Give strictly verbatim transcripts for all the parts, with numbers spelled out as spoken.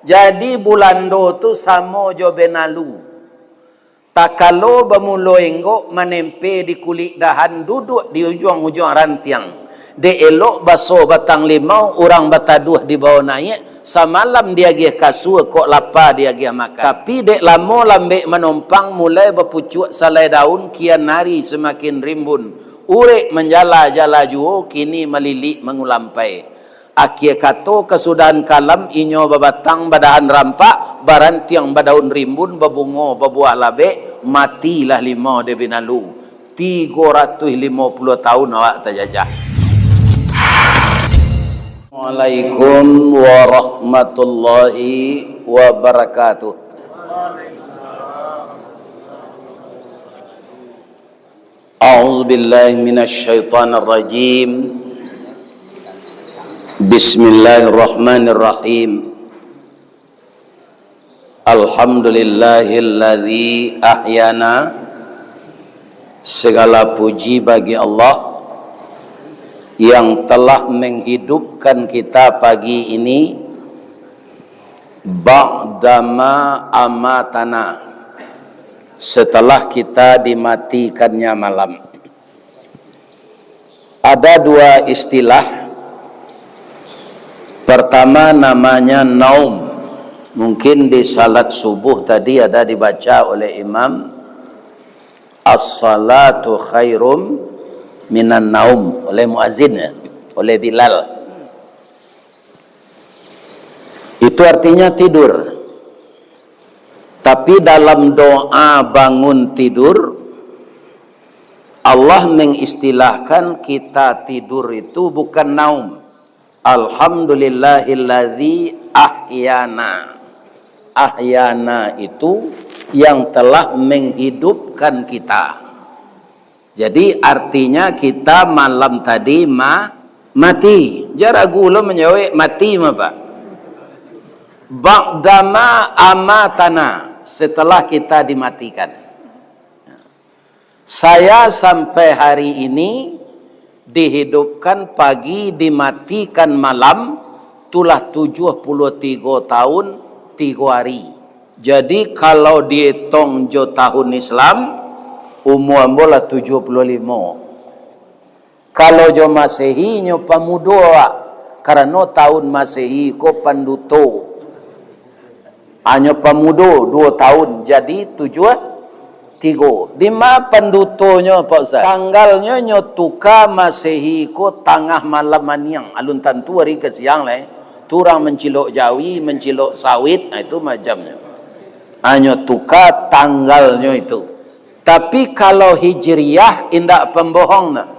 Jadi, Bulando tu samo jo benalu. Takalo bamulo enggok manempe di kulik dahan, duduak di ujuang-ujuang rantiang. Dek elok baso batang limau, urang bataduah dibawo naiak, samalam diagiah kasua, kok lapa diagiah makan. Tapi dek lamo lambek manompang, mulai bapucuak salai daun, kian ari samakin rimbun. Urek manjala-jala juo, kini malilik mangulampai. Akia kato kasudahan kalam, inyo babatang badahan rampak, barantiang badaun rimbun, babungo babuah labek, matilah limau dek benalu. Tigo ratuih limo puluah taun awak tajajah. Assalamualaikum warahmatullahi wabarakatuh. A'udzubillahi minasyaitonirrajim. Bismillahirrahmanirrahim. Alhamdulillahilladzi ahyana. Segala puji bagi Allah yang telah menghidupkan kita pagi ini, ba'dama amatana, setelah kita dimatikannya malam. Ada dua istilah. Pertama namanya naum. Mungkin di salat subuh tadi ada dibaca oleh imam, "As-salatu khairum minan naum," oleh muazin, ya, oleh Bilal. Itu artinya tidur. Tapi dalam doa bangun tidur, Allah mengistilahkan kita tidur itu bukan naum. "Alhamdulillahilladzi ahyana." Ahyana itu yang telah menghidupkan kita. Jadi, artinya kita malam tadi ma-, mati. Jan ragu lo manjawek, mati ma, Pak? Ba'dama amatana, setelah kita dimatikan. Saya sampai hari ini dihidupkan pagi, dimatikan malam, tulah tujuah puluah tigo tahun, tigo hari. Jadi, kalau dietong jo tahun Islam, umua ambo lah tujuah puluah limo. Kalau jo Masehi, nyo pamudo awak, karano tahun Masehi ko panduto. Hanyo pamudo duo tahun, jadi tujuah tigo. Dima pandutonyo, Pak Ustaz? Tanggalnyo nyo tuka Masehi ko tangah malam maniang, alun tantu ari ka siang lai. Tu urang mancilok jawi, mancilok sawit, nah, itu macamnyo. Hanyo tuka tanggalnyo itu. Tapi kalau Hijriah, indak pambohong nah.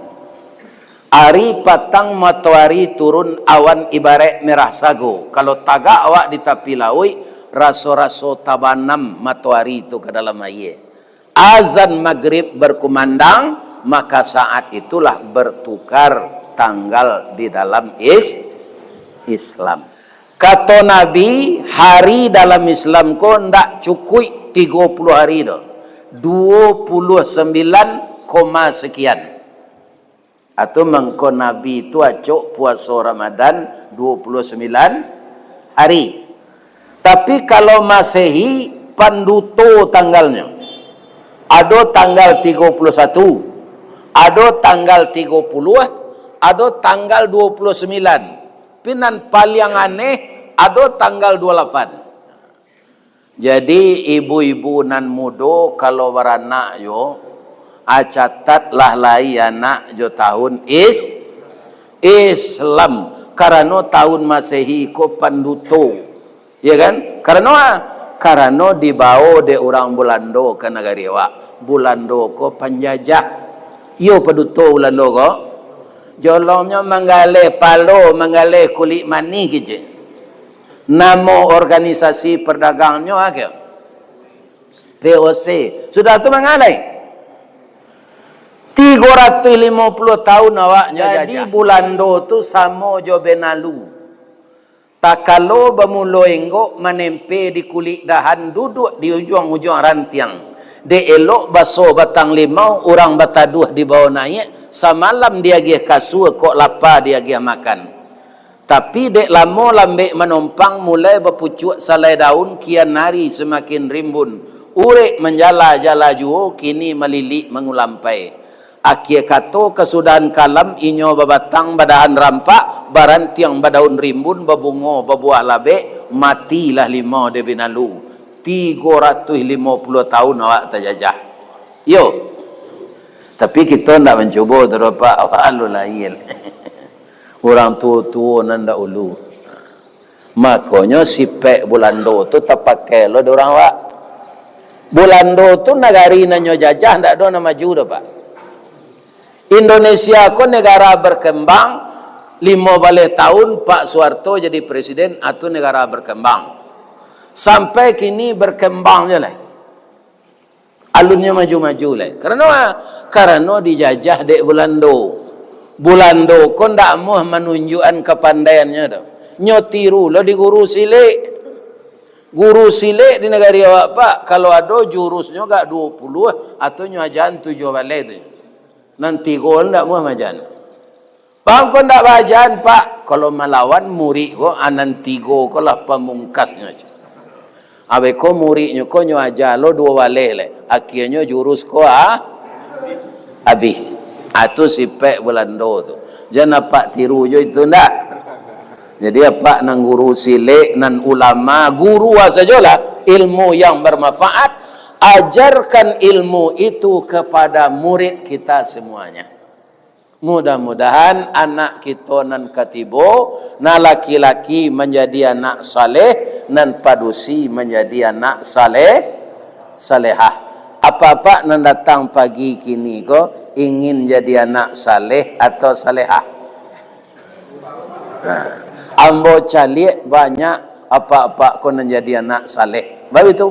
Ari patang matoari turun, awan ibaraik merah sago. Kalau tagak awak di tapi lauik, raso-raso tabanam matoari tu ka dalam aia. Azan magrib berkumandang, maka saat itulah bertukar tanggal di dalam is-, Islam. Kato Nabi, hari dalam Islam ko ndak cukuik tigo puluah hari doh. Duo puluah sambilan koma sekian. Atau mangko Nabi tu acok puaso Ramadan duo puluah sambilan hari. Tapi kalau Masehi, panduto tanggalnyo. Ado tanggal tigo puluah satu, ado tanggal tigo puluah, ado tanggal duo puluah sambilan. Tapi nan paliang aneh, ado tanggal duo lapan. Jadi, ibu-ibu nan mudo, kalau baranak yo, ah, catatlah lai anak jo tahun is-, Islam. Karano tahun Masehi ko panduto. Ya kan? Karano, ah, karano dibawo dek urang Bulando ka nagari awak. Bulando ko panjajah. Iyo, panduto Bulando ko. Jolongnyo manggaleh palo, manggaleh kulik manih kecek. Namo organisasi perdagangnyo apo? P O C. Sudah tu mangalai. Tigo ratuih limo puluah tahun awaknyo. Jadi, jajah. Bulando tu samo jo benalu. Takalo bamulo enggok manempe di kulik dahan, duduak di ujuang-ujuang rantiang. Dek elok baso batang limau, urang bataduah dibawo naiak, samalam diagiah kasua, kok lapa diagiah makan. Tapi dek lamo lambek manompang, mulai bapucuak salai daun, kian ari samakin rimbun. Urek manjala-jala juo, kini malilik mangulampai. Akhia kato kasudahan kalam, inyo babatang badahan rampak, barantiang badaun rimbun, babungo babuah labek, matilah limau di binalu. Tigo ratuih limo puluah taun awak tajajah. Iyo. Tapi kito ndak mancubo tu doh, Pak. Awak alun lahia. Urang tuo-tuo nan dahulu. Makonyo sipek Bulando tu tapakai lo di urang awak. Bulando tu nagari nan nyo jajah ndak ado nan maju doh, Pak. Indonesia ko negara berkembang, limo baleh taun Pak Suharto jadi presiden, atu negara berkembang. Sampai kini berkembang je lai. Alunnyo maju-maju lai. Karano, karano dijajah dek Bulando. Bulando ko ndak amuah manunjuakan kapandaiannyo doh. Nyo tiru lo di guru silek. Guru silek di nagari awak, Pak, kalau ado jurusnyo agak duo puluah, atau nyo ajaan tujuah baleh tu. Nan tigo ndak amuah maajaan. Bangko ndak baajaan, Pak. Kalau malawan murik ko, a nan tigo ko lah pamungkasnyo. Abih ko muriknyo ko nyo aja lo duo baleh lai. Akhianyo jurus ko, ah, abih. Ah, tu sipek Bulando tu. Jan apak tiru jo itu ndak. Jadi apak nan guru silek, nan ulama, guru sajolah, ilmu yang bermanfaat, ajarkan ilmu itu kepada murid kita semuanya. Mudah-mudahan anak kito nan katibo, nan laki-laki manjadi anak saleh, nan padusi manjadi anak saleh, salehah. Apak-apak nan datang pagi kini ko ingin jadi anak saleh atau salehah? Nah, ambo caliak banyak apak-apak ko nan jadi anak saleh. Baitu.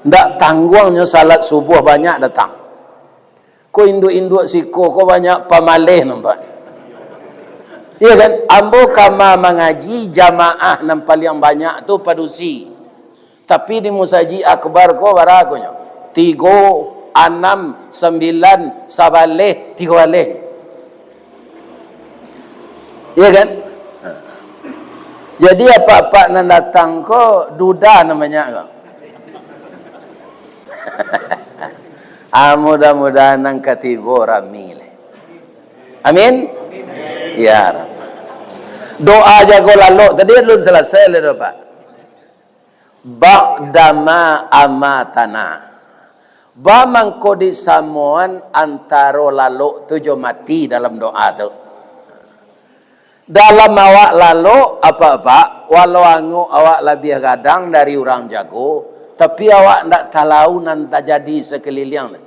Ndak tangguangnyo salat subuah banyak datang. Ko induak-induak siko ko banyak pamaleh nampak. Iya kan? Ambo kama mangaji, jamaah nan paliang banyak tu padusi. Tapi di musajik akbar ko bara ko nyo? Tigo, anam, sambilan, sabaleh, tigo baleh. Iya kan? Jadi apak-apak nan datang ko duda namanya ko. Ah, mudah-mudahan nan katibo rami lai. Amin. Ya Rabb. Doa jago lalok tadi alun salasai lai doh, Pak. Ba'dama amatana. Ba mangko disamoan antaro lalok tu jo mati dalam doa tu. Dalam awak lalok, apak-apak, walau angok awak labiah gadang dari urang jago, tapi awak ndak tahu nan tajadi sakaliliang tu.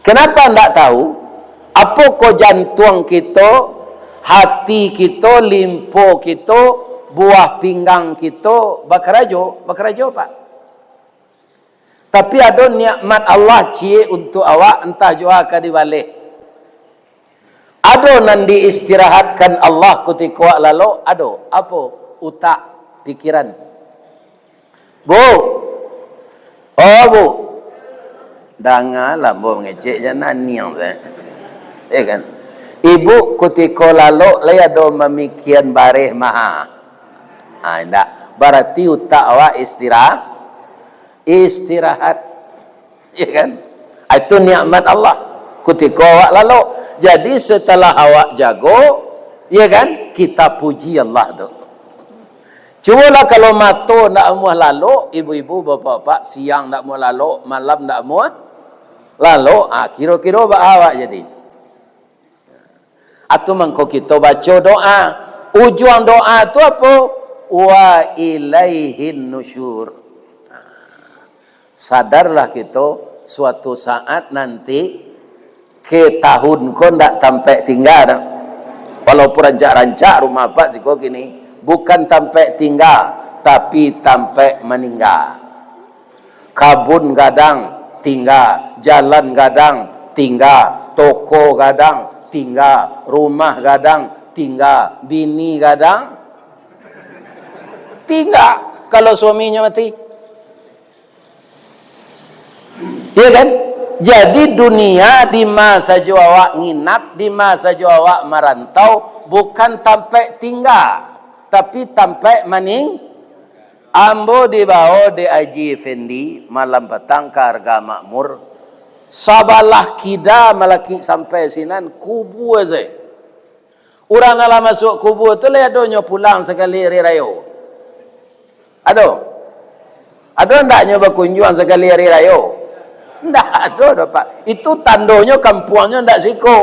Kenapa ndak tahu? Apo ko jantuang kito, hati kito, limpo kito, buah pinggang kito bakarajo, bakarajo, Pak. Tapi ado nikmat Allah ciek untuak awak, antah jua ka dibaleh. Ado nan diistirahatkan Allah kutiko awak lalok? Ado. Apo? Utak, pikiran. Bu! Oh, Bu! Dangalah, Bu, mangecek jan naniang sajo. Ya kan? Ibu kutiko lalok lai ado mamikian bareh maha? Ha, indak. Barati utak awak istirahat. Istirahat. Ya kan? Ah, itu nikmat Allah. Kutiko awak lalok. Jadi, setelah awak jago, ya kan? Kita puji Allah tu. Cubolah kalau mato ndak amuah lalok, ibu-ibu, bapak-bapak, siang ndak amuah lalok, malam ndak amuah lalok, ah, kiro-kiro baa awak jadi. Atu mangko kito baco doa. Ujuang doa tu apo? Wa ilaihin nusyur. Sadarlah kito, suatu saat nanti, ke tahun ko ndak tampek tingga doh. Walaupun rancak-rancak rumah apak siko kini, bukan tampek tingga, tapi tampek maningga. Kabun gadang, tingga. Jalan gadang, tingga. Toko gadang, tingga. Rumah gadang, tingga. Bini gadang, tingga. Kalau suaminyo mati. Iya kan? Jadi dunia di ma sajo awak nginap, di ma sajo awak marantau, bukan tampaik tingga, tapi tampaik maning-, ambo dibawo dek Haji Effendi malam patang ka Harga Makmur, sabalah kida malakik sampai sinan, kubua se. Urang nan lah masuak kubua tu, lai adonyo pulang sakali ari rayo? Ado? Ado ndaknyo bakunjuang sakali ari rayo? Ndak ado doh, Pak. Itu tandonyo kampuangnyo ndak siko.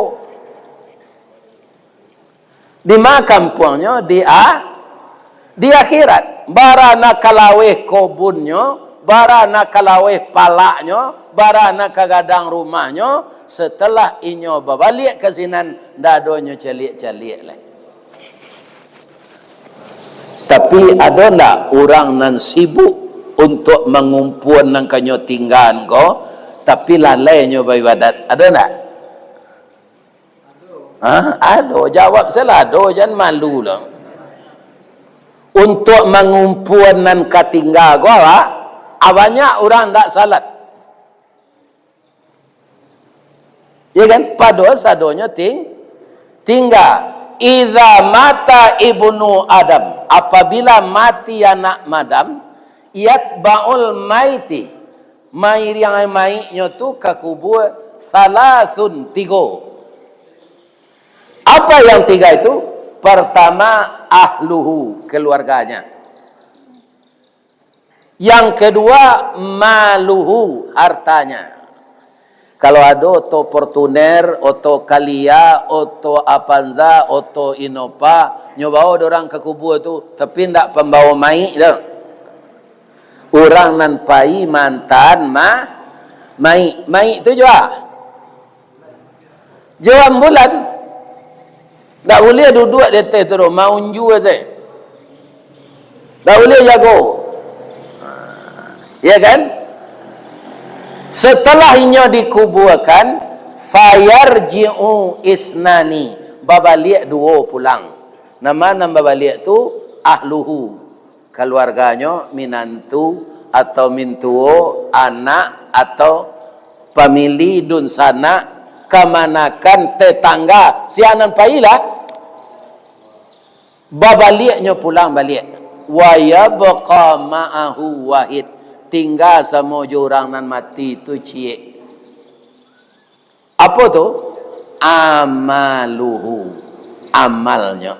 Di ma kampuangnyo? Di a-, di akhirat. Bara nan ka laweh kobunnyo, bara nan ka laweh palaknyo, bara nan ka gadang rumahnyo, setelah inyo babaliak ka sinan, ndak adonyo caliak-caliak lai. Tapi ado ndak urang nan sibuk untuak mangumpuan nan ka nyo tinggaan ko, tapi lalai nyo baibadat? Ado ndak? Ha? Ado. Jawab salah ado, jan malu lah. Untuak mangumpuan nan ka tingga ko, awak, a, banyak urang ndak salat. Ya kan? Padahal sadonyo ting-, tingga. Iza mata ibnu Adam, apabila mati anak Adam, yatba'ul maiti, mairiang maiknyo tu ka kubua, salasun, tigo. Apa yang tiga itu? Pertama, ahluhu, keluarganya. Yang kedua, maluhu, hartanya. Kalau ado oto Fortuner, oto Calya, oto Avanza, oto Innova, nyo bawo dek urang ka kubua tu, tapi ndak pambawo maik doh. Urang nan pai maantaan ma-, maik. Maik tu jo a? Jo ambulan. Ndak buliah duduak di ateh tu doh, maunjua sajo. Ndak buliah jago. Ya kan? Setelah inyo dikubuakan, fayarji'u isnani, babaliak duo pulang. Nan ma nan babaliak tu? Ahluhu, kaluarganyo, minantu atau mintuo, anak atau famili, dunsanak, kamanakan, tetangga, sia nan pailah. Babaliaknyo pulang baliak. Wa yabqa ma'ahu wahid, tingga samo jo urang nan mati tu ciek. Apo tu? Amaluhu, amalnyo.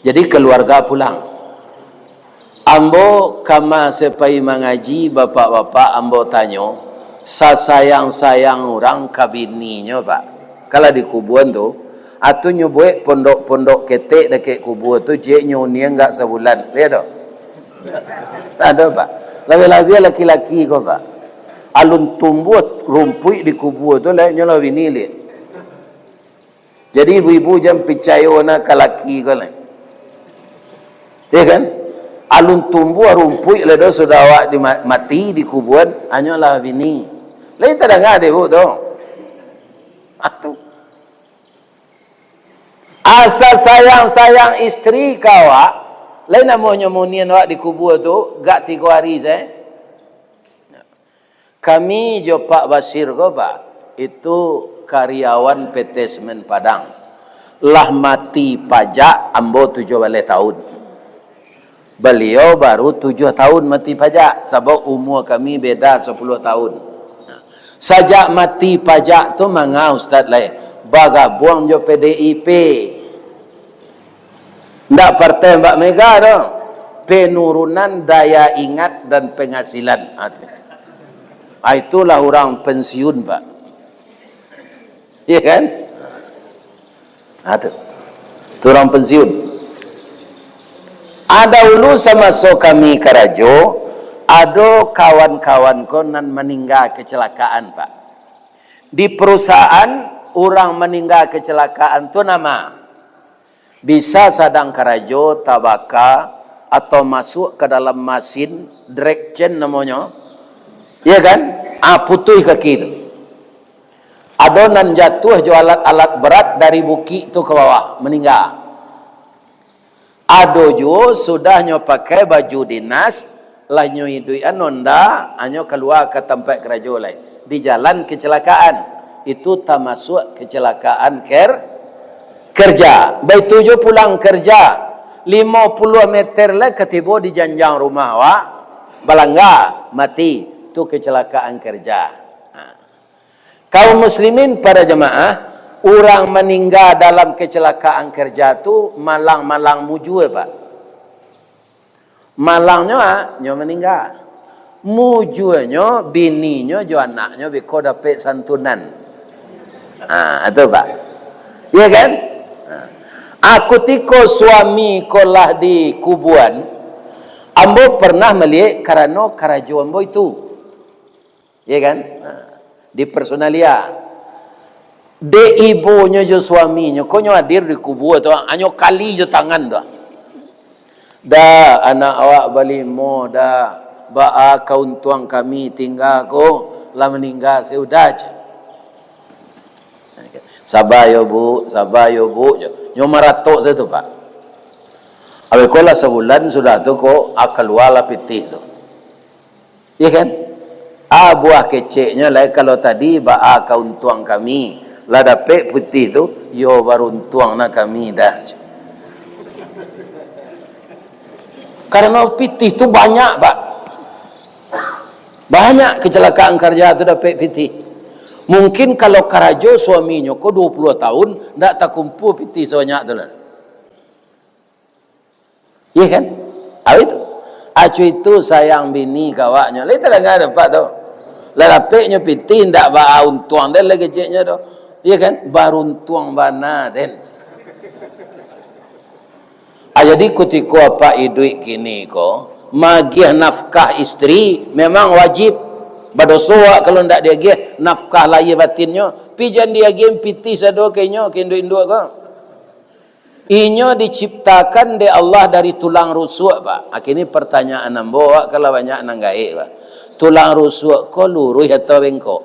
Jadi, kaluarga pulang. Ambo kama sepai mangaji, bapak-bapak, ambo tanyo, sasayang-sayang urang ka bininyo, Pak. Kalau di kubuan tu, atu nyo buek pondok-pondok ketek dakek kubua tu, ciek nyo uniang gak sabulan. Lihat tu. Ado, Pak. Labiah-labiah laki-laki ko, Pak. Alun tumbuah rumpuik di kubua tu, lai nyo lah bini liek. Jadi, ibu-ibu jan picayo na ka laki ko lai. Ya kan? Alun tumbuah rumpuik lai doh, sudah awak di ma-, mati di kubuan, anyo lah bini. Lai tadanga dek ibu tu. Atu. Asa sayang-sayang istri ka awak, lai namonyo maunian awak di kubua tu, gak tigo ari sajo. Kami jo Pak Basir ko, Pak, itu karyawan P T Semen Padang. Lah mati pajak ambo tujuah baleh tahun. Baliau baru tujuah tahun mati pajak, sabab umua kami beda sapuluah tahun. Sajak mati pajak tu manga Ustaz lai, bagabuang jo P D I P. Ndak partai Mbak Mega doh. Penurunan daya ingat dan penghasilan. Ha, tu. Ha, itulah urang pensiun, Pak. Iya kan? Ha, tu. Tu urang pensiun. Ada dulu samaso kami karajo, ado kawan-kawan ko nan maningga kecelakaan, Pak. Di perusahaan, urang maningga kecelakaan tu nama? Bisa sadang karajo, tabaka, atau masuak ka dalam masin, drag chain namonyo. Iya kan? Ah, putuih kaki tu. Ado nan jatuah jo alat-alat berat dari bukik tu ka bawah, maningga. Ado juo sudah nyo pakai baju dinas, lah nyo iduikan Honda, anyo kalua ka tampek karajo lai. Di jalan kecelakaan. Itu tamasuak kecelakaan ker-, Kerja, baitu jo pulang kerja, limo puluah meter lai ka tibo di janjang rumah awak, balangga, mati, tu kecelakaan kerja. Ha. Kaum muslimin para jamaah, urang maningga dalam kecelakaan kerja tu malang-malang mujua, Pak. Malangnyo, ah, nyo maningga. Mujuanyo, bininyo jo anaknyo beko dapek santunan. Ah, tu, Pak. Iya kan? Ah. Ah, kutiko suami ko lah dikubuan, ambo pernah maliek karano karajo ambo itu. Iya kan? Ha, di personalia. Dek ibonyo jo suaminyo, ko nyo hadir di kubua tu, hanyo kali jo tangan tu. "Da, anak awak balimo, da. Baa ka untuang kami tingga ko, lah maningga sudah," cek. "Saba yo, Bu, saba yo, Bu," cek. Nyo maratok sajo tu, Pak. Awak ko lah sabulan sudah tu ko, ah, kalualah pitih tu. Iya kan? Ah, buah keceknyo lai, kalau tadi baa ka untuang kami, lah dapek pitih tu, yo baruntuang nah kami dah. Karano pitih tu banyak, Pak. Banyak kecelakaan kerja tu dapek pitih. Mungkin kalau karajo suaminyo ko duo puluah tahun, ndak takumpua pitih sabanyak tu lah. Iya kan? Awi tu. Acu itu sayang bini ka awaknyo. Lai tadanga dek Apak tu. Lah dapeknyo pitih, indak baa untuang den lai keceknyo tu. Iya kan? Baruntuang bana den. Ah, jadi kutiko Apak iduik kini ko, magiah nafkah istri memang wajib. Badoso awak kalau indak diagiah nafkah lahia batinnyo. Pi jan diagiah pitih sado ka inyo, ka induak-induak ko. Inyo diciptakan dek Allah dari tulang rusuak, Pak. Ah, kini pertanyaan ambo, awak kan lah banyak nan gaek, Pak. Tulang rusuak ko luruih atau bengkok?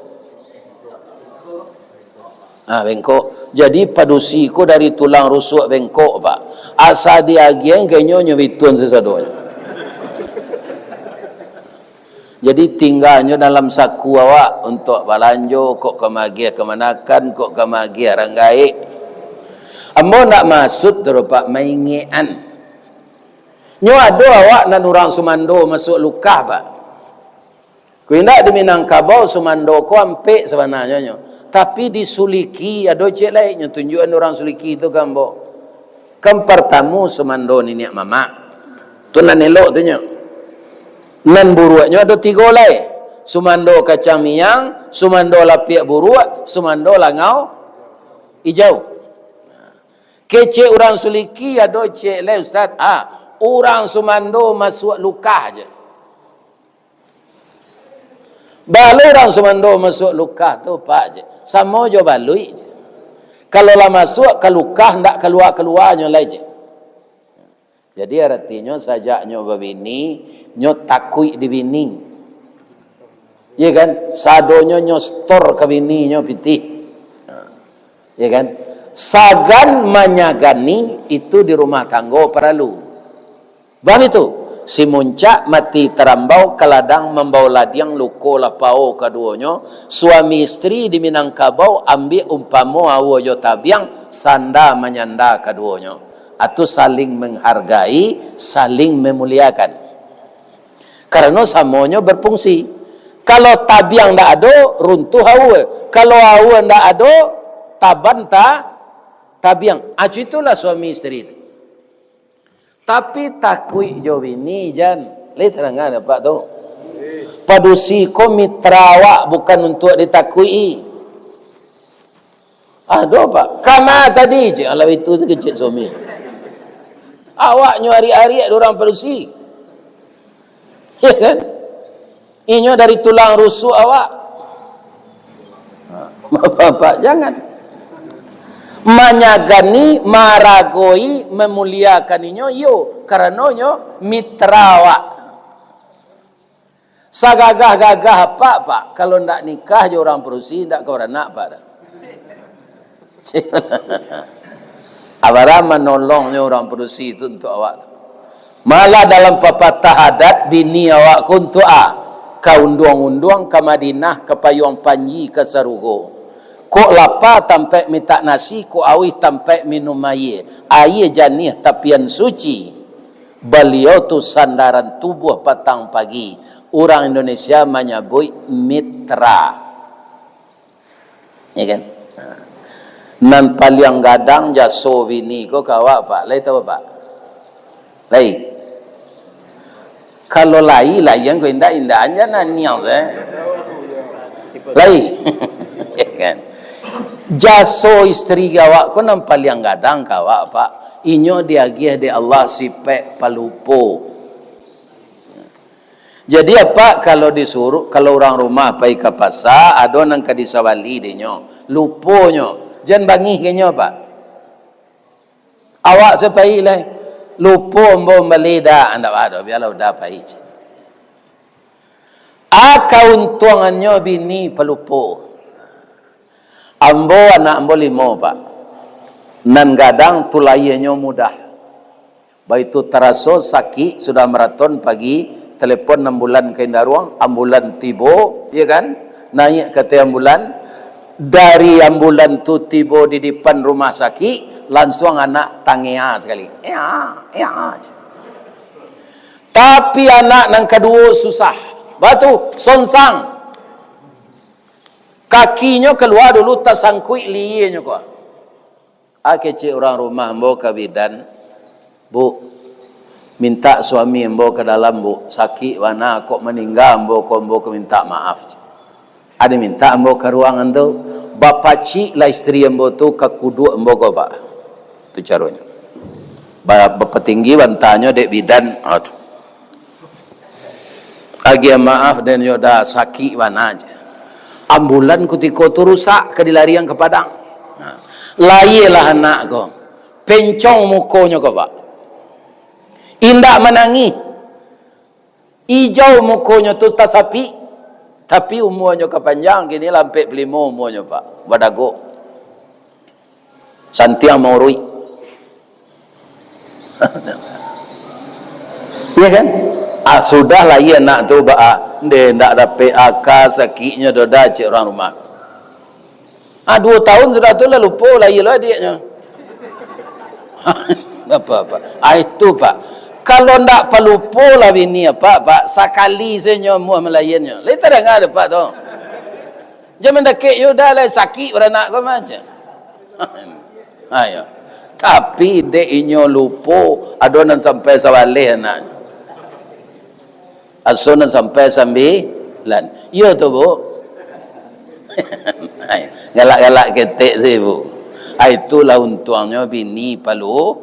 Ah, bengkok. Jadi, padusi ko dari tulang rusuak bengkok, Pak. Asa diagiah ka inyo, nyo bituan sasadonyo. Jadi, tingganyo dalam saku awak untuak balanjo, kok ka magiah kamanakan, kok ka magiah rang gaek. Ambo ndak maksud tu doh, Pak, maingekan. Nyo ado awak nan urang sumando masuak lukah, Pak. Ko indak di Minangkabau, sumando ko ampek sabananyo nyo. Tapi di Suliki ado ciek lai, nyo tunjuakan urang Suliki tu ka ambo. Kan partamo sumando niniak mamak. Tu nan elok tu nyo. Nan buruaknyo ado tigo lai. Sumando kacang miang, sumando lapiak buruak, sumando langau ijau. Kecek urang Suliki ado ciek lai, Ustaz. Ah, urang sumando masuak lukah je. Baa lo urang sumando masuak lukah tu, Pak, je. Samo jo baluik je. Kalau lah masuak ka lukah, ndak kalua-kalua nyo lai je. Jadi, aratinyo, sajak nyo babini, nyo takuik di bini. Iya kan? Sadonyo nyo setor ka bininyo pitih. Iya kan? Sagan manyagani itu di rumah tanggo paralu. Bab itu, si muncak mati tarambau, ka ladang mambao ladiang, luko lah pao kaduonyo, suami istri di Minangkabau ambiak umpamo aua jo tabiang, sanda manyanda kaduonyo. Atau saling menghargai, saling memuliakan. Karano samonyo berfungsi. Kalau tabiang ndak ado, runtuh aua. Kalau aua ndak ado, taban ta-, tabiang. Acu itulah suami istri tu. Tapi takuik jo bini, jan. Lai tadanga dek Apak tu. Padusi ko mitra awak, bukan untuak ditakuik-i. Ado, Pak. Kama tadi, cek, alah itu kecek suami. Awak nyo ariak-ariak dek urang padusi. Ya kan? Inyo dari tulang rusuk awak. Bapak-bapak, jangan. Manyagani, maragoi, memuliakan inyo, iyo, karano inyo mitra awak. Sagagah-gagah apak, Pak, kalau ndak nikah jo urang padusi, ndak ka baranak, Pak, dah. Abara manolongnyo urang padusi tu untuak awak tu. Malah dalam papatah adat, bini awak ko untuak a, ka unduang-unduang, ka Madinah, ka payuang panji, ka sarugo. Kok lapa tampek mintak nasi, kok auih tampek minum aia. Aia janiah tapian suci. Baliau tu sandaran tubuah patang pagi. Urang Indonesia manyabuik mitra. Ya kan? Nan paliang gadang jaso bini ko ka awak, Pak. Lai tahu, Pak? Lai. Kalau lai, lai yang ko indak, indak anja naniang tu, eh. Lai. Ya kan? Jaso isteri awak ko nan paliang gadang ka awak, Pak. Inyo diagiah dek Allah sipek palupo. Jadi, Apak, kalau disuruh, kalau urang rumah pai ka pasa, ado nan ka disabali dek nyo, luponyo, jan bangih ka inyo, Pak. Awak se pai lai, lupo ambo mambali dak, ndak baa doh, bialah udah pai. A kauntuangannyo bini palupo. Ambo, anak ambo limo, Pak. Nan gadang tu lahianyo mudah. Baitu taraso sakik, sudah maraton pagi, telepon ambulan ka Indaruang, ambulan tibo, ya kan? Naiak ka ateh ambulan, dari ambulan tu tibo di dipan rumah sakik, lansuang anak tangea sakali. Ya, ya. Tapi anak nan kaduo susah. Batu, sonsang. Kakinyo kalua dulu tasangkuik lienyo ko. A kecek urang rumah ambo ka bidan, "Bu, mintak suami ambo ka dalam, Bu. Sakik bana, kok maningga ambo ko, ambo ka mintak maaf." Ado mintak ambo ka ruangan tu, bapacik lah isteri ambo tu ka kuduak ambo ko, Pak. Tu caronyo. Ba-, bapatinggi bantanyo dek bidan. Aduh. Agiah maaf den yo dah, sakik bana je. Ambulan kutiko tu rusak, ka dilarian ka Padang. Nah, lahialah anak ko. Pencong mukonyo ko, Pak. Indak manangih. Ijau mukonyo tu tasapik. Tapi umuanyo ka panjang, kini lah ampek puluah limo umuanyo, Pak. Badagok. Santiang mauruik. Iya kan? Ah, sudah lahia anak tu, ba, ah, ndeh, ndak dapek aka, sakiknyo doh, cek urang rumah. Ah, duo tahun sudah tu lah lupo lahia lo adiaknyo. Apa-apa. Ah, itu, Pak. Kalau ndak palupo lah bini, Pak, Pak, sakali sajo nyo amuah malahiannyo. Lai tadanga dek Pak tu. Jan mandakek yo, dah lah sakik baranak ko mah, cek. Ayo. Tapi dek inyo lupo, ado nan sampai sabaleh anaknyo. Aso nan sampai sambilan. Iyo tu, Bu. Galak-galak ketek tu, Bu. Ah, itulah untuangnyo bini palu-,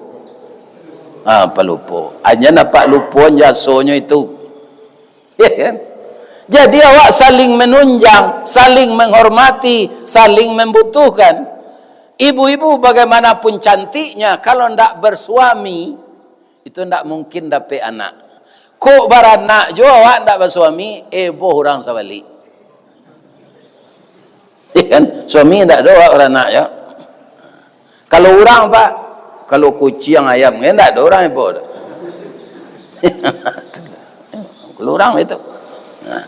ah, palupo. Hanya nampak lupo jasonyo itu. Ya kan? Jadi awak saling menunjang, saling menghormati, saling membutuhkan. Ibu-ibu bagaimanapun cantiknya, kalau ndak bersuami, itu ndak mungkin dapek anak. Kok baranak jo awak ndak basuami, eboh urang sabalik. Ya kan? Suami ndak ado awak baranak jo. Kalau urang, Pak, kalau kuciang ayam, kan ndak ado urang eboh tu. Kalau urang itu. Nah,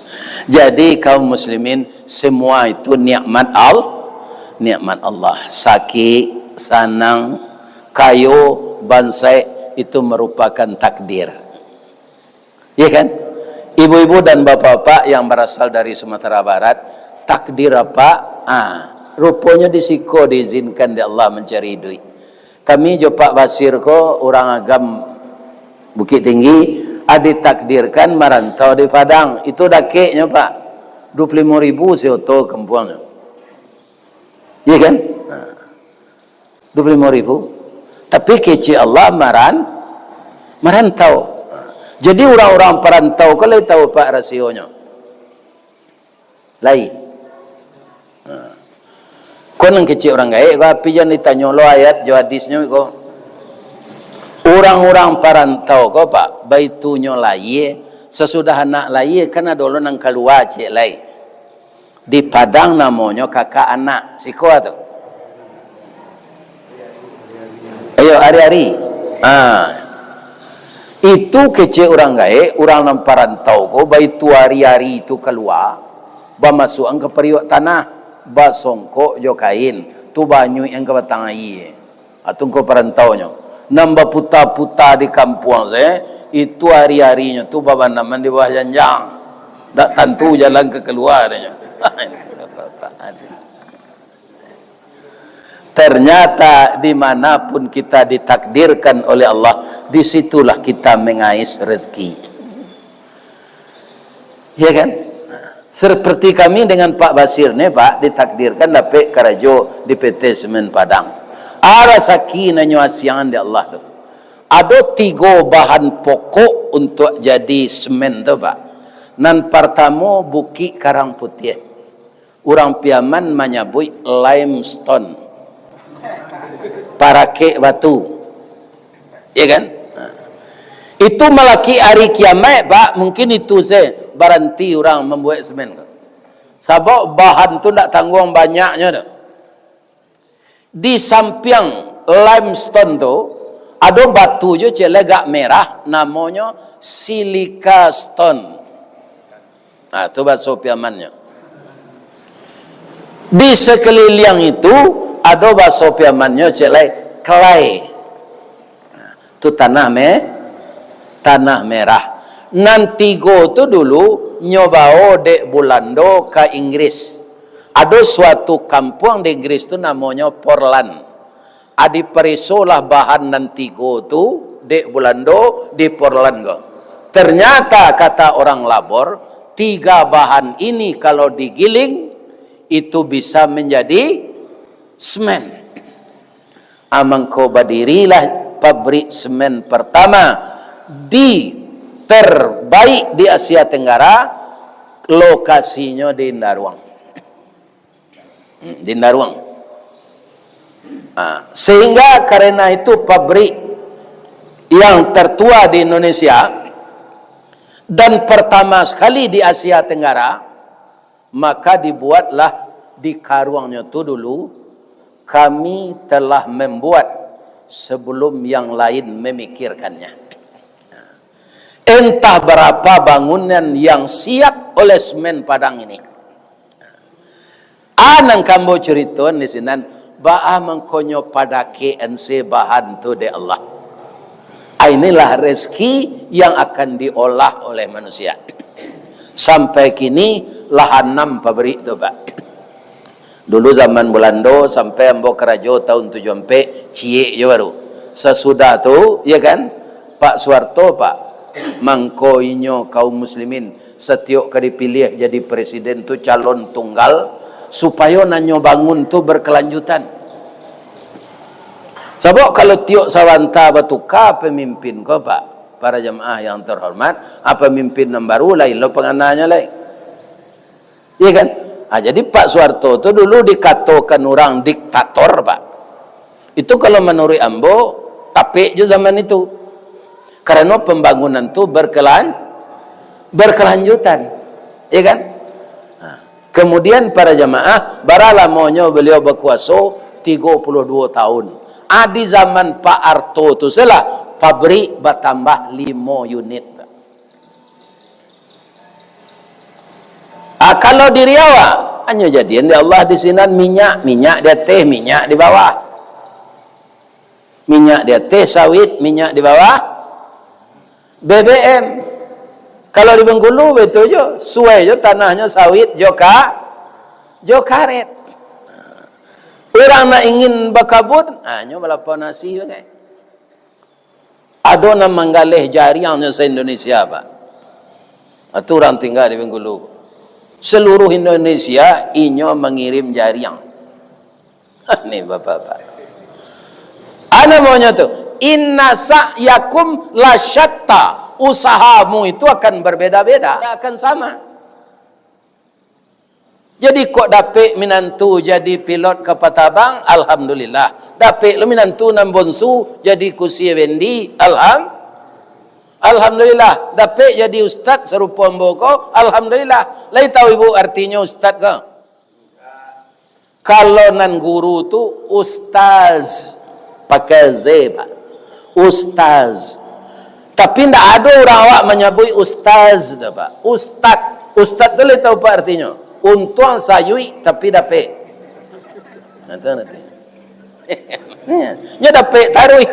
jadi kaum muslimin, semua itu nikmat Al-, nikmat Allah. Sakik, sanang, kayo, bansaik, itu merupakan takdir. Ya kan? Ibu-ibu dan bapak-bapak yang berasal dari Sumatera Barat, takdir apa? Ah, ruponyo di siko diizinkan dek Allah mancari duit. Kami jo Pak Basir ko urang Agam Bukittinggi, ah, ditakdirkan marantau di Padang. Itu dakeknyo, Pak. Dua puluh limo ribu seoto kampuangnyo. Iya kan? Nah. Dua puluh limo ribu. Tapi kecek Allah maran-, marantau. Jadi urang-urang parantau ko lai tahu, Pak, rasionyo? Lai. Nah. Ko nan kecek urang gaek ko, api jan ditanyo lo ayat jo hadisnyo ko. Urang-urang parantau ko, Pak, baitunyo lahia, sasudah anak lahia, kan ado lo nan kalua ciek lai. Di Padang namonyo kakak anak. Siko tu. Ayo, ari-ari. Ha. Itu kecek urang gaek, urang nan parantau ko, baitu ari-ari tu kalua, bamasuakan ka pariuak tanah. Basongkok jo kain, tu banyuik yang ka batang aia. Ha, tu ngko parantaunyo. Nan baputa-puta di kampuang se, itu ari-arinyo tu babanaman di bawah janjang. Dak tantu jalan ka kalua, katonyo. Ternyata, di mana pun kita ditakdirkan oleh Allah, di situlah kita mengais rezeki. Ya kan? Seperti kami dengan Pak Basir ni, Pak, ditakdirkan dapek karajo di P T Semen Padang. A rasaki nan nyo asiangan di Allah tu. Ado tigo bahan pokok untuk jadi semen tu, Pak. Nan partamo, Bukik Karang Putiah. Urang Piaman manyabuik limestone. Parakek batu. Ya kan? Ha. Itu malaki ari kiamaik, Pak, mungkin itu se baranti urang mambuek semen ko. Sabab bahan tu ndak tangguang banyaknyo tu. Di sampiang limestone tu, ado batu jo ciek lai agak merah, namonyo silica stone. Nah, tu bahaso Piamannyo. Di sakaliliang itu, ado bahaso Piamannyo ciek lai, clay. Tu tanah me-, tanah merah. Nan tigo tu dulu nyo bao dek Bulando ka Inggris. Ado suatu kampuang di Inggris tu namonyo Portland. A, diparesolah bahan nan tigo tu dek Bulando di Portland ko. Ternyata, kata orang labor, tiga bahan ini kalau digiling, itu bisa menjadi semen. A, mangko badirilah pabrik semen pertama di, terbaik di Asia Tenggara, lokasinyo di Indaruang. Hmm, di Indaruang. A, sehingga karena itu pabrik yang tertua di Indonesia dan pertama sekali di Asia Tenggara, maka dibuatlah di karuangnyo tu dulu, kami telah membuat sebelum yang lain memikirkannya. Entah berapa bangunan yang siap oleh Semen Padang ini. A, nan ka ambo curitoan di sinan, baa mangkonyo padakekan se bahan tu dek Allah. A, inilah rezeki yang akan diolah oleh manusia. Sampai kini lah anam pabrik tu, Pak. Dulu zaman Bulando, sampai ambo karajo tahun tujuah ampek, ciek jo baru. Sasudah tu, ya kan, Pak Suharto, Pak, mangko inyo kaum muslimin, satiok ka dipiliah jadi presiden tu calon tunggal, supayo nan nyo bangun tu berkelanjutan. Sabab kalau tiok sabanta batuka pamimpin ko, Pak, para jamaah yang terhormat, a, pamimpin nan baru lain lo pangananyo lai. Iya kan? Ha, jadi Pak Suharto tu dulu dikatokan urang diktator, Pak. Itu kalau manuruik ambo, tapek jo zaman itu. Karano pambangunan tu berkelan-, berkelanjutan. Iya kan? Ha. Kemudian para jamaah, bara lamonyo beliau bakuaso? Tigo puluah duo tahun. Ha, di zaman Pak Harto tu sajolah, pabrik batambah limo unit. Ah, kalau di Riau, ah, hanyo jadian dek Allah di sinan minyak, minyak di ateh, minyak di bawah. Minyak di ateh sawit, minyak di bawah B B M. Kalau di Bengkulu, baitu jo, suai jo tanahnyo sawit jo ka-, jo karet. Urang nak ingin bakabun, ah, nyo balapau nasi bagai. Ado nan manggaleh jariangnyo sa-Indonesia, Pak. Itu urang tingga di Bengkulu. Seluruh Indonesia inyo mangirim jariang. Ni bapak-bapak. Ana maunya tu, "Inna sa'yakum lasyatta." Usahamu itu akan berbeda-beda, tidak akan sama. Jadi kok dapek minantu jadi pilot kapal tabang, alhamdulillah. Dapek lo minantu nan bonsu jadi kusi bendi, alham-, alhamdulillah. Dapek jadi ustad sarupo ambo ko, alhamdulillah. Lai tahu ibu artinyo ustad ko? Kalau nan guru tu ustaz, pakai Z, Pak. Ustaz. Tapi ndak ado urang awak manyabuik ustaz tu, Pak. Ustad. Ustad tu lai tahu, Pak, artinyo? Untuang sayuik tapi dapek. Nah, tu nanti. Nyo dapek taruih.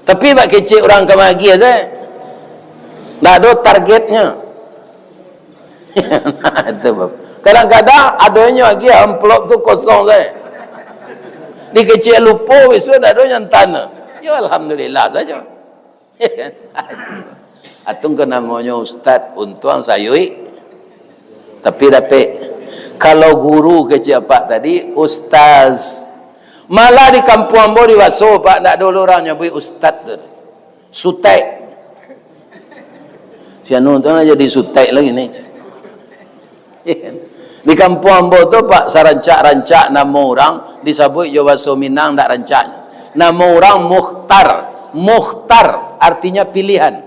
Tapi bak kecek urang ka magiah tu, ndak ado targetnyo. Nah, itu, Bab. Kadang-kadang adonyo lagi amplop tu kosong sajo. Dikecek lupo, bisuak ndak ado nyantan. Yo, alhamdulillah sajo. Atun ka namonyo ustaz, untuang sayuik, tapi dapek. Kalau guru kecek apak tadi, ustaz. Malah di kampuang ambo di Baso, Pak, ndak ado urang nyabuik ustaz tu. Sutek. Si anu tu lah jadi sutek lagi ni. Di kampuang ambo tu, Pak, sarancak-rancak namo urang disabuik jo baso Minang ndak rancak. Namo urang Mukhtar. Mukhtar artinyo pilihan.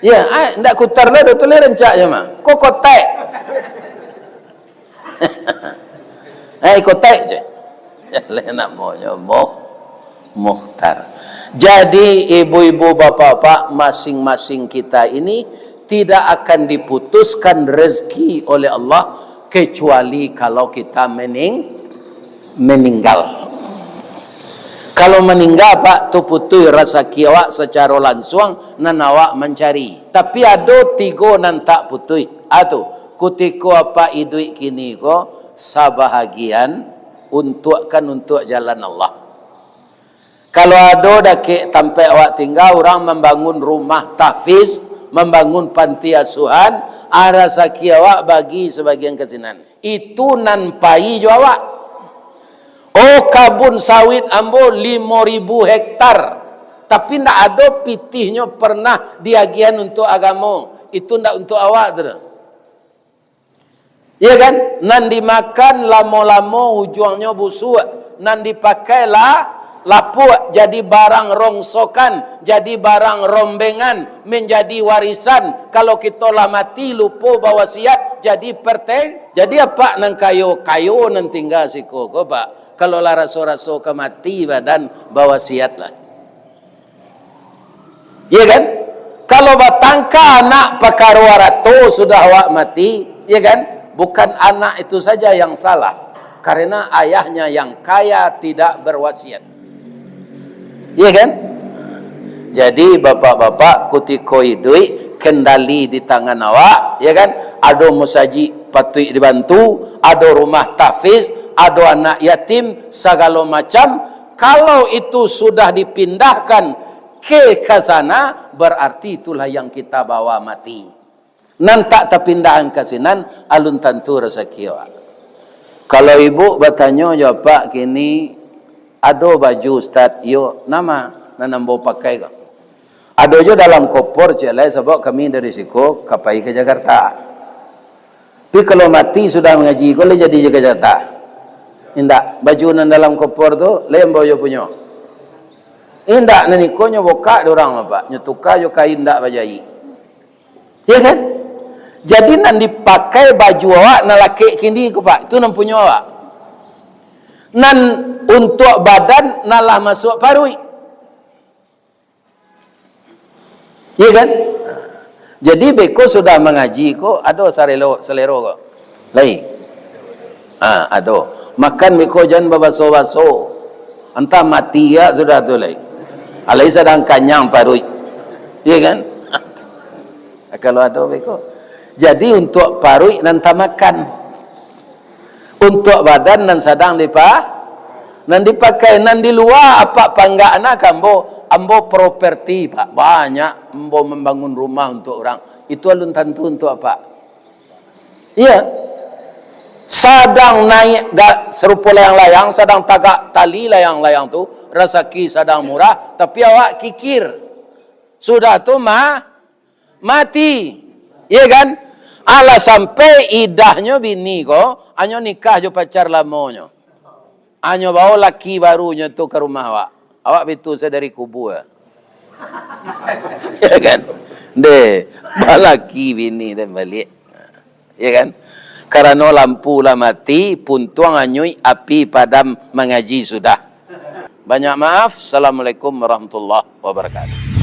Ya, ah, ndak kutar lah, dah tulis rancak je mah. Ko kotek. Eh, kotek je. Lai namonyo Muh-, Mukhtar. Jadi, ibu-ibu, bapak-bapak, masing-masing kita ini tidak akan diputuskan rezeki oleh Allah kecuali kalau kita mening-, meninggal. Kalau maningga, Pak, tu putuih rasaki awak sacaro lansuang, nan awak mancari. Tapi ado tigo nan tak putuih. A tu, kutiko apak iduik kini ko, sabahagian untuakkan untuak jalan Allah. Kalau ado dakek tampek awak tingga, urang mambangun rumah tahfiz, mambangun panti asuhan, ah, rasaki awak bagi sabagian ka sinan. Itu nan pai jo awak. Oh, kabun sawit ambo limo ribu hektar, tapi ndak ado pitihnyo pernah diagiahan untuak agamo. Itu ndak untuak awak tu doh. Iya kan? Nan dimakan lamo-lamo ujuangnyo busuak, nan dipakai lah lapuak, jadi barang rongsokan, jadi barang rombengan, manjadi warisan. Kalau kito lah mati, lupo bawasiat, jadi perteng-, jadi apak nan kayo, kayo nan tingga siko ko, Pak. Kalau lah raso-raso ka mati badan, bawasiatlah. Iya kan? Kalau batangka anak pakaro arato sudah awak mati, iya kan? Bukan anak itu saja yang salah, karena ayahnya yang kaya tidak berwasiat. Iya kan? Jadi, bapak-bapak, kutiko iduik, kendali di tangan awak, iya kan? Ado musajik patuik dibantu, ado rumah tahfiz, ado anak yatim, sagalo macam. Kalau itu sudah dipindahkan ke, ka sana, berarti itulah yang kita bawa mati. Nan tak tapindahan ka sinan, alun tantu rasaki awak. Kalau ibu batanyo jo apak kini, "Ado baju, Ustaz?" "Iyo." "Nama?" "Nan ambo pakai ko." "Ado jo dalam kopor," cek lai, "sabab kami dari siko ka pai ka Jakarta." Tapi kalau mati sudah mangaji, ko lai jadi jo ka Jakarta? Indak. Baju nan dalam kopor tu, lai ambo jo punyo? Indak, nan iko nyo bukak dek urang, Pak. Nyo tuka jo kain ndak bajaik. Ya kan? Jadi, nan dipakai baju awak, nan lakek kini ko, Pak, itu nan punyo awak. Nan untuak badan, nan lah masuak paruik. Iya kan? Jadi, beko sudah mangaji ko, ado sarelo-, salero ko? Lai? Ha, ado. Makan beko jan babaso-baso. Antah mati ya sudah tu lai. Alai sadang kanyang paruik. Iya kan? Kalau ado beko. Jadi, untuak paruik nan tamakan. Untuak badan nan sadang dipa-, nan dipakai, nan di lua apak panggak anak ambo, ambo properti, Pak. Banyak ambo mambangun rumah untuak urang. Itu alun tantu untuak apak. Iya. Sadang naiak ga-, sarupo layang-layang, sadang tagak tali layang-layang tu, rasaki sadang murah, tapi awak kikir. Sudah tu ma-, mati. Iya kan? Alah sampai idahnyo bini ko, hanyo nikah jo pacar lamonyo. Hanyo bawa laki barunyo tu ka rumah awak. Awak bitu sadari kubua. Ya kan? Deh, balaki bini dan balik. Ya kan? Karano lampu lah mati, puntuang anyuik, api padam, mangaji sudah. Banyak maaf. Assalamualaikum warahmatullahi wabarakatuh.